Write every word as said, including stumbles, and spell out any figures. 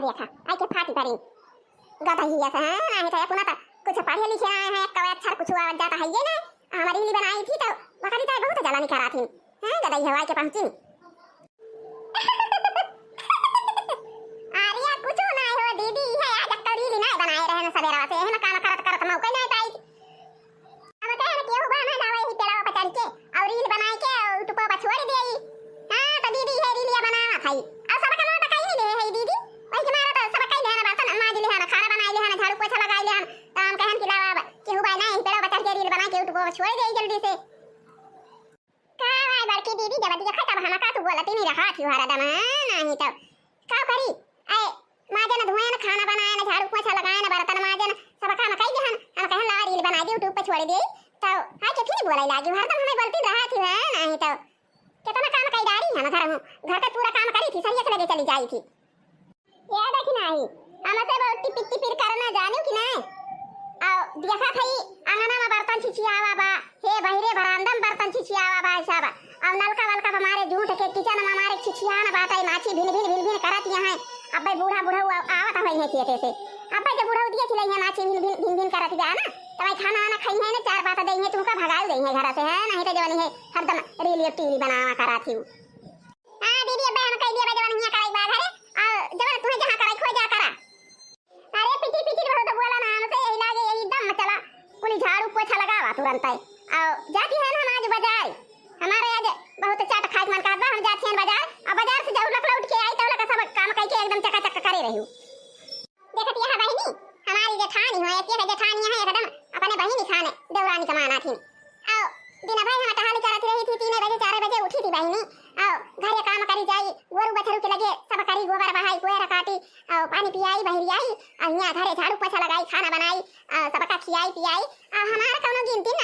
देखा, आई के फाटी परी। गदहिया से, हाँ, नाही तो अपना तो कुछ पढ़े लिखे आए हैं, कवे अक्षर कुछ आवत जाता है ये ना। हमारी रील बनाई थी तो वकरी तो बहुत जलानी करा थी। हाँ, गदहिया आई के पहुँची। अरे यार, कुछ ना हो दीदी, है आज अक्का रील ना बनाए रहे ना सवेरा से, है ना काम करत करत मौका नहीं पाई। हम कहे ना केहू बा ना जावे ही पेड़वा पर चढ़ के और रील बनाए के YouTube पर छोड़ देई। हाँ, तो दीदी है रीलिया बनावत है। और सब कमा तो कहीं नहीं है दीदी। वही के मारे तो सब कहीं लेना बर्तन माज लेना, खाना बनाए लेना, झाड़ू पोछा लगाए लेना। तो हम कहन कि लावा अब केहू बा ना ही पेड़वा पर चढ़ के रील बनाए के YouTube पर छोड़ देई जल्दी से। का है बड़की दीदी, जब देखा तब हम का तू बोलती नहीं रहा थी हरदम, हाँ, नहीं तो का करी? ऐ माजे न धोए न, खाना बनाए न, झाड़ू पोछा लगाए न, बर्तन माजे न, सब काम कई देहन। हम कहन लावा रील बना दे, YouTube पे छोड़ दे। तो हाय के फिर बोले लागी, हरदम हमें बोलती रहा थी, है नहीं तो कितना काम कई डारी हम घर हूँ, घर का पूरा काम करी थी, सही से लगे चली जाई थी। ये देखी नाही, हमसे बहुत टिपिक टिपिर करना जानियो कि नहीं? आओ, देखा थई, अंगना में बर्तन छिछियावा बा, हे बहिरे बरामदा में बर्तन छिछियावा बा, ऐसा बा। अब नलका वलका पे हमारे जूठ के किचन में हमारे छिछियान बाटे, माछी भिन भिन भिन भिन करत यहाँ। अब्बे बूढ़ा बुढ़ऊ आव-, आवत है खेते से। अब्बे जब बुढ़ऊ दिए खिलाई है, माछी भिन भिन भिन भिन करत जा ना, तब खाना वाना खाई है ना, चार बात दे है, तुमका भगाई दे है घर से, है नहीं तो जवानी है हरदम रील टीवी बनावा करा थी। हाँ दीदी, अब्बे हम कह दिया बा जवन हियाँ कराई बा घरे, और जवन तुहे जहाँ कराई खोए जा करा। अरे पिटी पिटी बहुत बोला ना हमसे, यही लागे यही दम चला, कुली झाड़ू पोछा लगावा तुरंत है। और जाती है ना हम आज बाजार, हमारे आज बहुत चाट खाए के मन करत बा, हम जाती हैं बाजार, और बाजार से जरूर लक लौट के आई तो लक सब काम कई के एकदम चकाचक करे रही। देखत यह बहिनी, हमारी जेठानी हो, एक एक जेठानी है एकदम अपने बहिनी खाने देवरानी के माना थी। आओ, दिन भर हम टहल करत रही थी, तीन बजे चार बजे उठी थी बहिनी। आओ, घरे काम करी जाई, गोरू बछरू के लगे सब करी, गोबर बहाई, गोहरा काटी, आओ, पानी पियाई, बहरी आई, और यहाँ घरे झाड़ू पोछा लगाई, खाना बनाई, आओ, सबका खियाई पियाई, आओ, हमारा कौनो गिनती